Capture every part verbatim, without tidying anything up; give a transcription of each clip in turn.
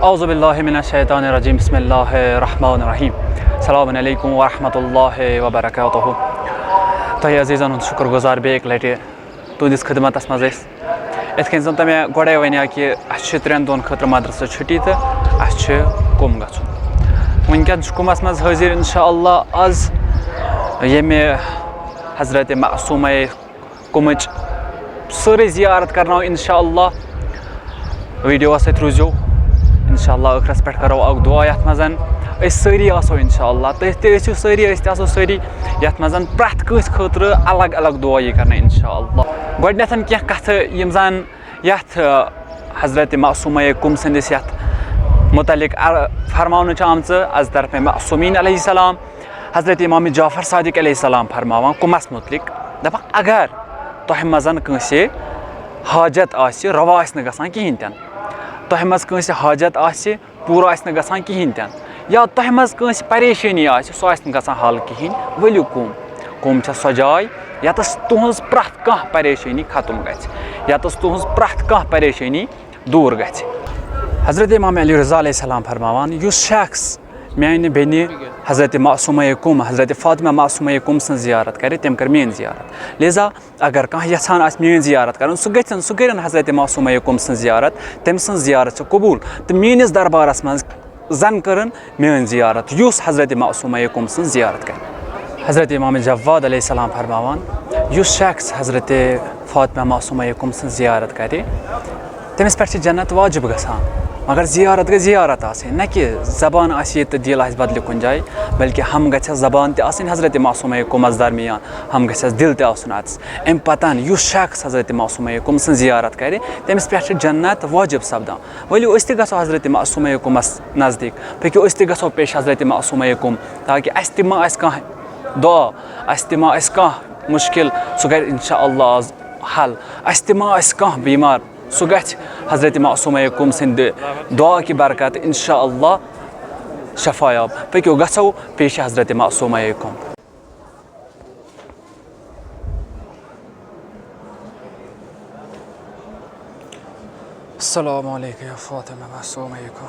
اعوذ باللہ من الشیطان الرجیم، بسم اللہ الرحمن الرحیم۔ السلام علیکم ورحمۃ اللہ وبرکاتہ۔ تۄہہِ عزیٖزن ہُنٛد شُکر گُزار بیٚیہِ اَکہِ لَٹہِ تُہٕنٛدِس خدمتس منٛز أسۍ۔ یِتھ کٔنۍ زن تۄہہِ مےٚ گۄڈے ونیو کہِ اسہِ چھِ ترٛٮ۪ن دۄہن خٲطرٕ مدرسہٕ چھُٹی تہٕ اسہِ چھُ کُم گژھُن۔ وٕنکٮ۪ن چھُ کُمس منٛز حٲضِر انشاءاللہ از، ییٚمہِ حضرت معصومہ کُمٕچ سٲرٕے زیارت کرناو انشاءاللہ۔ ویڈیوس سۭتۍ روٗزِو۔ انشاءاللہ ٲخرس پٮ۪ٹھ کرو اکھ دُعا یتھ منٛز أسۍ سٲری آسو انشاءاللہ۔ تُہۍ تہِ ٲسِو سٲری، أسۍ تہِ آسو سٲری۔ یتھ منٛز پرٛٮ۪تھ کٲنٛسہِ خٲطرٕ الگ الگ دُعا یی کرنہٕ انشاءاللہ۔ گۄڈٕنٮ۪تھ کینٛہہ کتھٕ یِم زن یتھ، آ، حضرت معصومہ کُم سٕنٛدِس یتھ متعلق، آ، فرماونہٕ چھِ آمژٕ از طرفِ معصومین علیہ السلام۔ حضرت امام جعفر صادق علیہ السلام فرماوان کُمس متعلق، دپان، اگر تۄہہِ منٛز کٲنٛسہِ حاجت آسہِ، روا آسہِ نہٕ گژھان کِہیٖنۍ تہِ نہٕ، تۄہہِ منٛز کٲنٛسہِ حاجت آسہِ، پوٗرٕ آسہِ نہٕ گژھان کِہیٖنۍ تہِ نہٕ، یا تۄہہِ منٛز کٲنٛسہِ پریشٲنی آسہِ، سۄ آسہِ نہٕ گژھان حل کِہیٖنۍ، ؤلِو کُم۔ کُم چھےٚ سۄ جاے ییٚتَس تُہٕنٛز پرٛٮ۪تھ کانٛہہ پریشٲنی ختم گژھِ، ییٚتَس تُہٕنٛز پرٛٮ۪تھ کانٛہہ پریشٲنی دوٗر گژھِ۔ حضرت امام علی رضا علیہ السلام فرماوان، یُس شخص میانہِ بیٚنہِ حضرت معصومہ کُم، حضرت فاطمہ معصومہ کُم سٕنٛز زیارت کرِ، تٔمۍ کٔر میٲنۍ زیارت۔ لہذا اگر کانٛہہ یژھان آسہِ میٲنۍ زیارت کرُن، سُہ گژھن، سُہ کٔرِن حضرت معصومہ کُم سٕنٛز زیارت، تٔمۍ سٕنٛز زیارت چھِ قبول۔ تہٕ میٲنِس دربارس منٛز زن کٔرٕن میٲنۍ زیارت، یُس حضرت معصومہ کُم سٕنٛز زیارت کرِ۔ حضرت امام جواد علیہ السلام فرماوان، یُس شخص حضرت فاطمہ معصومہ کُم سٕنٛز زیارت کرِ، تٔمِس پٮ۪ٹھ چھِ جنت واجب گژھان۔ مگر زیارت گژھِ زیارت آسٕنۍ، نہ کہِ زبان آسہِ ییٚتہِ تہٕ دِل آسہِ بدلہِ کُنہِ جایہِ، بلکہِ ہم گژھِ زبان تہِ آسٕنۍ حضرت معصومہ کُمس درمیان، ہم گژھٮ۪س دِل تہِ آسُن اَتس۔ اَمہِ پتن یُس شخص حضرت معصومہ کُم سٕنٛز زیارت کرِ، تٔمِس پٮ۪ٹھ چھِ جنت واجب سپدان۔ ؤلِو أسۍ تہِ گژھو حضرت معصومہ کُمس نزدیٖک، پٔکِو أسۍ تہِ گژھو پیش حضرت معصومہ کُم، تاکہِ اَسہِ تہِ ما آسہِ کانٛہہ دعا، اَسہِ تہِ ما آسہِ کانٛہہ مُشکِل، سُہ کرِ انشاءاللہ آز حل۔ اَسہِ تہِ ما آسہِ کانٛہہ بیمار، سُہ گژھِ حضرت معصومہ کُم سٕنٛدِ دعا کہِ برکت انشاءاللہ شفایاب۔ پٔکِو گژھو پیش حضرت معصومہ کُم۔ السلام علیکم یا فاطمہ معصومہ کُم۔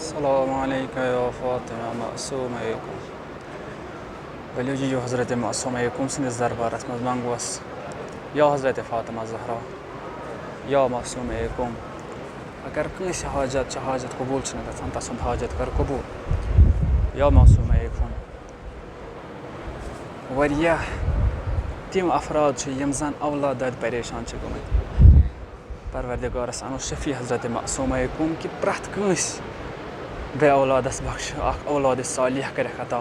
السلام علیکم یا فاطمہ معصومہ کُم۔ ؤلِو یِیِو حضرت معصومہ کُم سٕنٛدِس دربارس منٛز، منٛگوس، یا حضرت فاطمہ زہرا، یا معصومہ کُم۔ اگر کٲنٛسہِ حاجت چھِ، حاجت قبول چھِنہٕ گژھان، تَسُنٛد حاجت کر قبول، یا معصومہ کُم۔ واریاہ تِم افراد چھِ، یِم زَن اولاد دادِ پریشان چھِ گٔمٕتۍ۔ پروردگارس انو شفیع حضرت معصومہ کُم کہِ پرٛٮ۪تھ کٲنٛسہِ بے اولادس بخش اکھ اولاد صالح کٔرِکھ عطا۔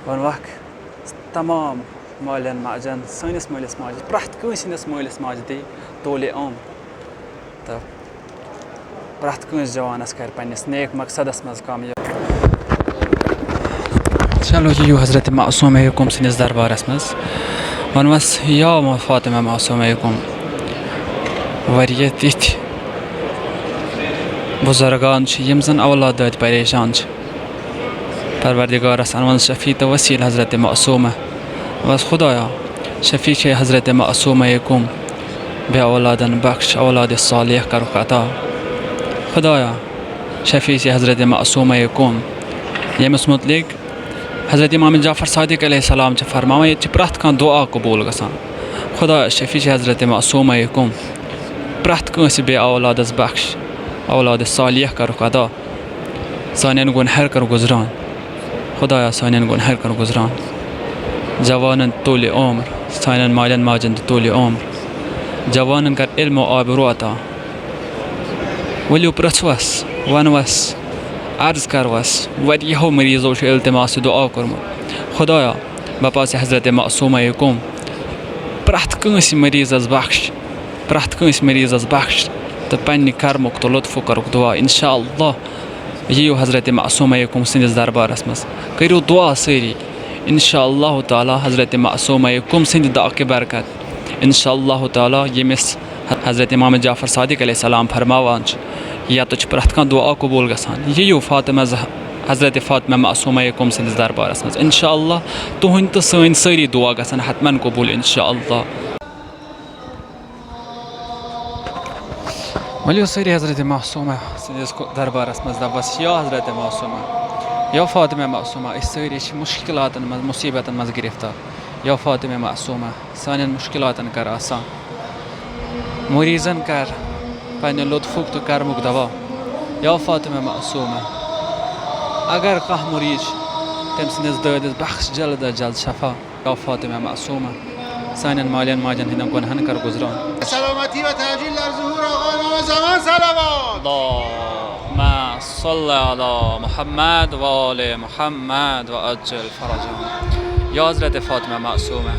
ووٚنوکھ تمام مالٮ۪ن ماجن، سٲنِس مٲلِس ماجہِ، پرٛٮ۪تھ کٲنٛسہِ ہٕنٛدِس مٲلِس ماجہِ دِ طولِ عمر تہٕ پرٛٮ۪تھ کٲنٛسہِ جوانس کرِ پننِس نیک مقصدس منٛز کامیاب۔ چلو یِیِو حضرت معصومہ کُم سٕنٛدِس دربارس منٛز، وَنوس، یا مو-، فاطمہ معصومہ کُم، واریاہ تِتھۍ بُزرگان چھِ، یِم زَن اولاد دٲدۍ پریشان چھِ۔ پروردگارس اَنوَن شفیع تہٕ وسیٖل حضرت معصومہ۔ بس خدایا، شفیع چھے حضرت معصومہ کُم، بے اولادن بخش اولاد صالح کرُکھ عطا۔ خدایا، شفیع چھے حضرت معصومہ کُم، ییٚمِس متعلق حضرت امام جعفر صادق علیہ السلام چھِ فرماوان، ییٚتہِ چھِ پرٛٮ۪تھ کانٛہہ دُعا قبوٗل گژھان۔ خدایا، شفیع چھے حضرت معصومہ کُم، پرٛٮ۪تھ کٲنٛسہِ بے اولادس بخش اولاد صالح کرُکھ عطا۔ سانٮ۪ن گۄنہر کر گُزران۔ خدایا، سانٮ۪ن گۄنہر کر گُزران۔ جوانن تُلہِ عمر، سانٮ۪ن مالٮ۪ن ماجن تہِ تُلہِ عمر۔ جوانن کر علم و آبرو عطا۔ ؤلِو پرٛژھوس، ونوس، عرض کروس، واریاہو مریضو چھُ التماس تہٕ دعا کوٚرمُت۔ خدایا، بپاسہِ حضرت معصومہ کُم، پرٛٮ۪تھ کٲنٛسہِ مریضس بخش۔ پرٛٮ۪تھ کٲنٛسہِ مریضس بخش تہٕ پننہِ کرمُک تہٕ لطفُک کرُکھ دعا۔ انشاءاللہ یِیِو حضرت معصومہ یکم سٕنٛدِس دربارس منٛز، کٔرِو دعا سٲری۔ انشاءاللہ تعالیٰ حضرت معصومہ یکم سٕنٛدِ دعا کہِ برکت، انشاءاللہ تعالیٰ ییٚمِس حضرت امام جعفر صادق علیہ السلام فرماوان چھِ، یَتَتھ چھُ پرٛٮ۪تھ کانٛہہ دعا قبوٗل گژھان۔ یِیِو فاطمہ زہ-، حضرت فاطمہ معصومہ یکم سٕنٛدِس دربارس منٛز۔ انشاءاللہ تُہٕنٛدۍ تہٕ سٲنۍ سٲری دعا گژھن حتماً قبوٗل انشاءاللہ۔ ؤلِو سٲری حضرت معصومہ سٕنٛدِس کو-، دربارس منٛز، دَپس، یا حضرت معصومہ، یا فاطمہ معصومہ، أسۍ سٲری چھِ مُشکِلاتن منٛز، مُصیٖبتن منٛز گِرفتار۔ یا فاطمہ معصومہ، سانٮ۪ن مُشکِلاتن کر آسان۔ مریضن کر پننہِ لطفُک تہٕ کرمُک دوا۔ یا فاطمہ معصومہ، اگر کانٛہہ مریض چھُ، تٔمۍ سٕنٛدِس دٲدِس بخش جلد از جلد شفا۔ یا فاطمہ معصومہ، سانٮ۪ن مالٮ۪ن ماجٮ۪ن ہٕنٛدٮ۪ن گۄنہن کر گُزران۔ سلامتی و تعجیل در ظهور آقا امام زمان صلوات. اللهم صل علی محمد و آل محمد و عجل فرجهم. یا حضرت فاطمہ معصومہ،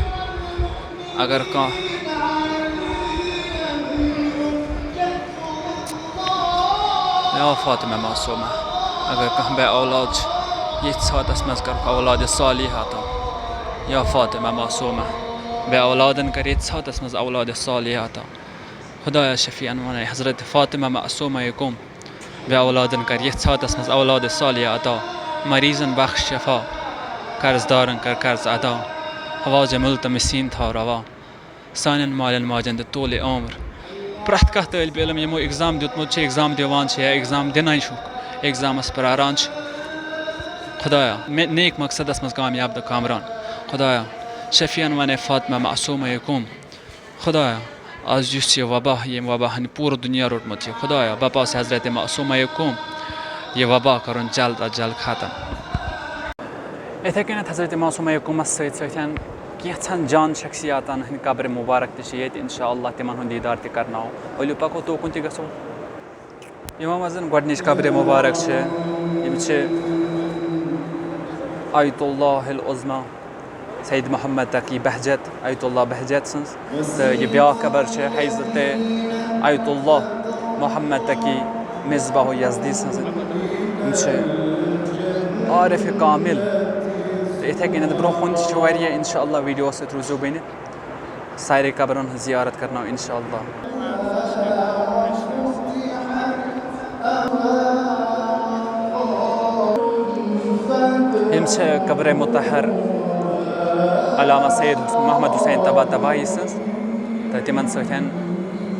اگر کانٛہہ، یا فاطمہ معصومہ، اگر کانٛہہ بے اولاد چھُ، ییٚتھۍ ساتس منٛز کرُکھ اولاد صالح عطا۔ یا فاطمہ معصومہ، بے اولادن کر ییٚتھۍ ساتس منٛز اولاد صالح عطا۔ خدایا شفیع انوانِ حضرت فاطمہ معصومہ یکم، بے اولادن کر ییٚتھۍ ساتس منٛز اولاد صالح عطا، مریضن بخش شفا، قرض دارن کر قرض ادا، حوائج ملتمسین تھاو روا، سانٮ۪ن مالٮ۪ن ماجٮ۪ن دِ طولِ عمر۔ پرٛٮ۪تھ کانٛہہ طٲلبِ علم یِمو exam دیُتمُت چھُ، exam دِوان چھُ یا exam دِنَے چھُکھ، examس پرٛاران چھُ، خدایا، مےٚ نیک مقصدس منٛز کامیاب تہٕ کامران۔ خدایا، شفیع انوانِ فاطمہ معصومہ یکم۔ خدایا، از یُس یہِ وبا، ییٚمۍ وباہن پوٗرٕ دُنیا روٚٹمُت چھُ، خدایا، بپاس حضرت معصومہ یکم، یہِ وبا کرُن جلد از جلد ختم۔ یِتھے کٔنٮ۪تھ حضرت معصومہ یکمس سۭتۍ سۭتۍ کینٛژھن جان شخصیاتن ہٕنٛدۍ قبرِ مبارک تہِ چھِ ییٚتہِ، انشاءاللہ تِمن ہُنٛد دیٖدار تہِ کرناوو۔ ؤلِو پکو توکُن تہِ گژھو۔ یِمو منٛز زن گۄڈٕنِچ قبرِ مبارک چھِ، یِم چھِ آیت اللہ العظمی سید محمد تقی بہجت، آیت اللہ بہجت سٕنٛز، تہٕ یہِ بیٛاکھ قبر چھِ حضرت آیت اللہ محمد تقی مصباح یزدی سٕنٛز۔ یِم چھِ عارف کامل، تہٕ یِتھے کٔنٮ۪تھ برٛونٛہہ کُن تہِ چھِ واریاہ، انشاءاللہ ویڈیوَس سۭتۍ روٗزِو بٔنِتھ۔ سارے قبرن ہٕنٛز زیارت کرناو انشاءاللہ۔ یِم چھِ قبرِ مطہر علامہ سید محمد حسین طباطبائی سٕنٛز تہٕ تِمن سۭتۍ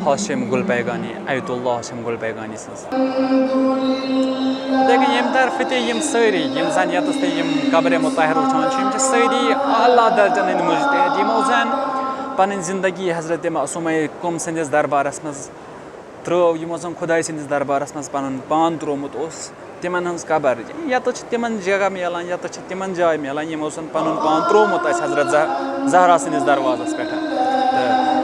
ہاشم گل بیگانی، آیت اللہ ہاشم گل بیگانی سٕنٛز۔ لیکن ییٚمہِ طرفہٕ تہِ یِم سٲری، یِم زَن ییٚتَس تہِ یِم قبرِ مطہر وٕچھان چھِ، یِم چھِ سٲری اعلیٰ درجن ہٕنٛدۍ مجتہد، یِمو زَن پنٕنۍ زندگی حضرت معصومہ کُم سٕنٛدِس دربارس منٛز ترٲو، یِمو زَن خۄداے سٕنٛدِس دربارس منٛز پنُن پان ترٛوومُت اوس، تِمن ہٕنٛز قبر۔ ییٚتَس چھِ تِمن جگہ میلان، ییٚتَس چھِ تِمن جاے میلان، یِمو زَن پنُن پان ترٛوومُت آسہِ حضرت زہ-، زہرا سٕنٛدِس دروازس پٮ۪ٹھ۔ تہٕ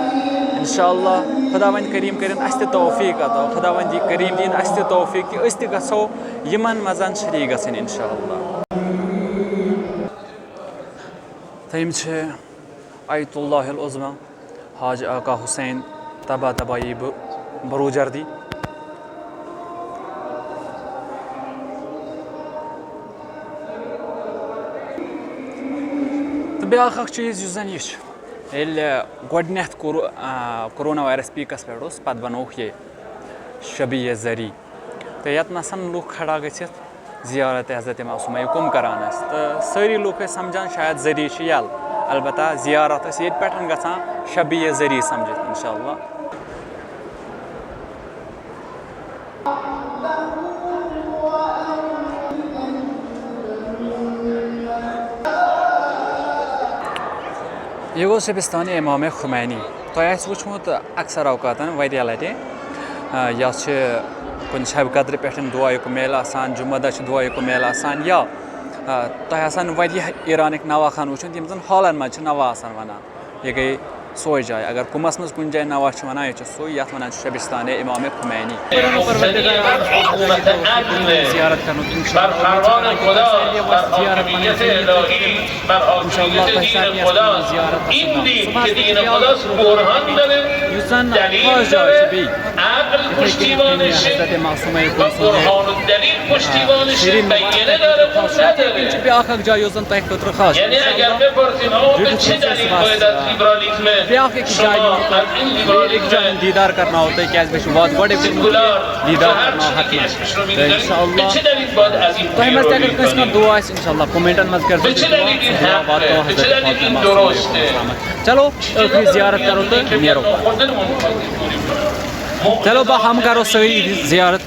انشاءاللہ خۄداوند کریم کٔرِن اَسہِ تہِ توفیق عطا، خۄداوند یہِ کریم دِیِن اَسہِ تہِ توفیق کہِ أسۍ تہِ گژھو یِمن منٛز شریٖک گژھٕنۍ انشاءاللہ۔ تہٕ یِم چھِ آیت اللہ العظمی حاج آقا حسین طباطبائی ب-، بروجردی۔ تہٕ بیٛاکھ اکھ چیٖز یُس زَن یہِ چھُ، ییٚلہِ گۄڈٕنٮ۪تھ کورو-، آ، کرونا وایرس پیٖکَس پٮ۪ٹھ اوس، پَتہٕ بَنووُکھ یہِ شبیہ زری۔ تہٕ یَتھ نَسَن لُکھ کھڑا گٔژھِتھ زیارت حضرت معصومہ یہِ کُم کَران ٲسۍ۔ تہٕ سٲری لُکھ ٲسۍ سَمجھان شاید زری چھِ یَلہٕ، البتہ زیارت ٲسۍ ییٚتہِ پٮ۪ٹھ گژھان شبیہ زری سَمجھِتھ انشاءاللہ۔ یہِ گوٚو سِبِستانِ اِمامِ خُمینی۔ تۄہہِ آسہِ وٕچھمُت اکثر اوقاتن واریاہ لٹہِ، آ، یا چھِ کُنہِ شبِ قدرِ پٮ۪ٹھ دُعایُک میلہٕ آسان، جمعہ دۄہ چھُ دُعایُک میلہٕ آسان، یا، آ، تۄہہِ آسن واریاہ ایرانٕکۍ نواخان وٕچھمٕتۍ، یِم زن ہالن منٛز چھِ نوا آسان ونان۔ یہِ گٔے سوے جاے۔ اگر قُمَس منٛز کُنہِ جایہِ نوحہ چھِ وَنان، یہِ چھِ سُے، یَتھ وَنان چھِ شبستان امام خمینی۔ پروردگار عالم سُنٛد یہِ توفیق دیٖتو زیارت کرنُک، انشاءاللہ۔ بر فرمان خدا، بر فرمان خدا، بر حاکمیت الہی، بر حاکمیت دین خداست۔ این دین که دین خداست، برهان داره، دلیل داره، عقل پشتیبانشه و برهان و دلیل پشتیبانشه، بیانیه داره و نداره. یعنی اگر بپرسیم آقا به چه دلیل باید از لیبرالیسم، شما از این لیبرالیسم دیدار کرناوو تۄہہِ، کیٛازِ مےٚ چھُ وعدٕ گۄڈَے کوٚرمُت، سیکولار، دیدار کرناوو حتماً۔ تہٕ انشاءاللہ، تۄہہِ منٛز تہِ اگر کٲنٛسہِ کانٛہہ دُعا آسہِ، انشاءاللہ، کومنٹن منٛز کٔرۍزیو تُہۍ دُعا، سُہ دُعا واتناوو حضرت فاطمہ معصومہ علیہ السلام۔ چلو، ٲخری زیارت کرو تہٕ نیرو۔ چلو، با ہم کرو سٲری زیارت۔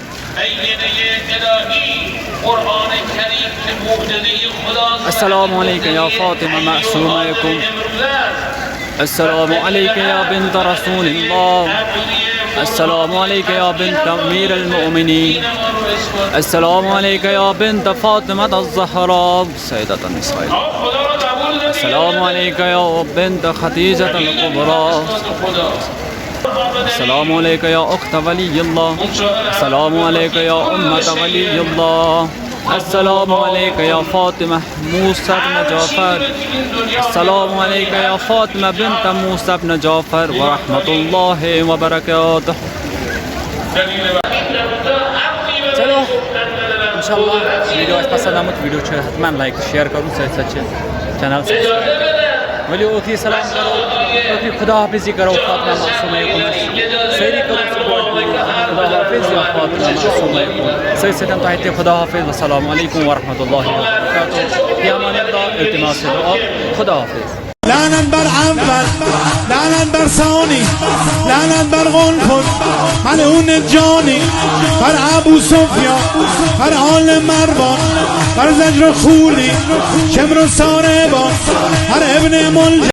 السلام علیک یا فاطمہ معصومہ کُن۔ السلام علیک یا بنت رسول اللہ۔ السلام علیک یا بنت امیر المؤمنین۔ السلام علیک یا بنت فاطمہ الزہرا سیدۃ النساء۔ السلام علیک یا بنت خدیجۃ الکبریٰ۔ السلام علیک یا اخت ولی اللہ۔ السلام علیک یا امت ولی اللہ۔ السلام علیک یا فاطمہ موسی بن جعفر۔ السلام علیک یا فاطمہ بنت موسی بن جعفر ورحمۃ اللہ وبرکاتہ۔ چلو، انشاءاللہ ویڈیو آسہِ پسند آمُت، ویڈیو چھُ حتماً لائک تہٕ شیئر کرُن، سۭتۍ سۭتۍ چھِ چینل سبسکرائب کرُن۔ ؤلِو ٲخری سلام کرو، ٲخری خدا حافظی کرو فاطمہ معصومہ کُن۔ سٲری کرو سپورٹ۔ خدا حافظ یا فاطمہ معصومہ کُن۔ سۭتۍ سۭتۍ تۄہہِ تہِ خدا حافظ۔ والسلام علیکم ورحمۃ اللہ وبرکاتہ۔ فی امان اللہ، التماس دعا۔ خدا حافظ۔ لعنت بر اول، لعنت بر ثانی، لعنت بر قنفذ، ملعون جانی، بر ابو سفیان، بر آل مروان، بر زجر و خولی، شمر و ساربان، بر ابن ملجم.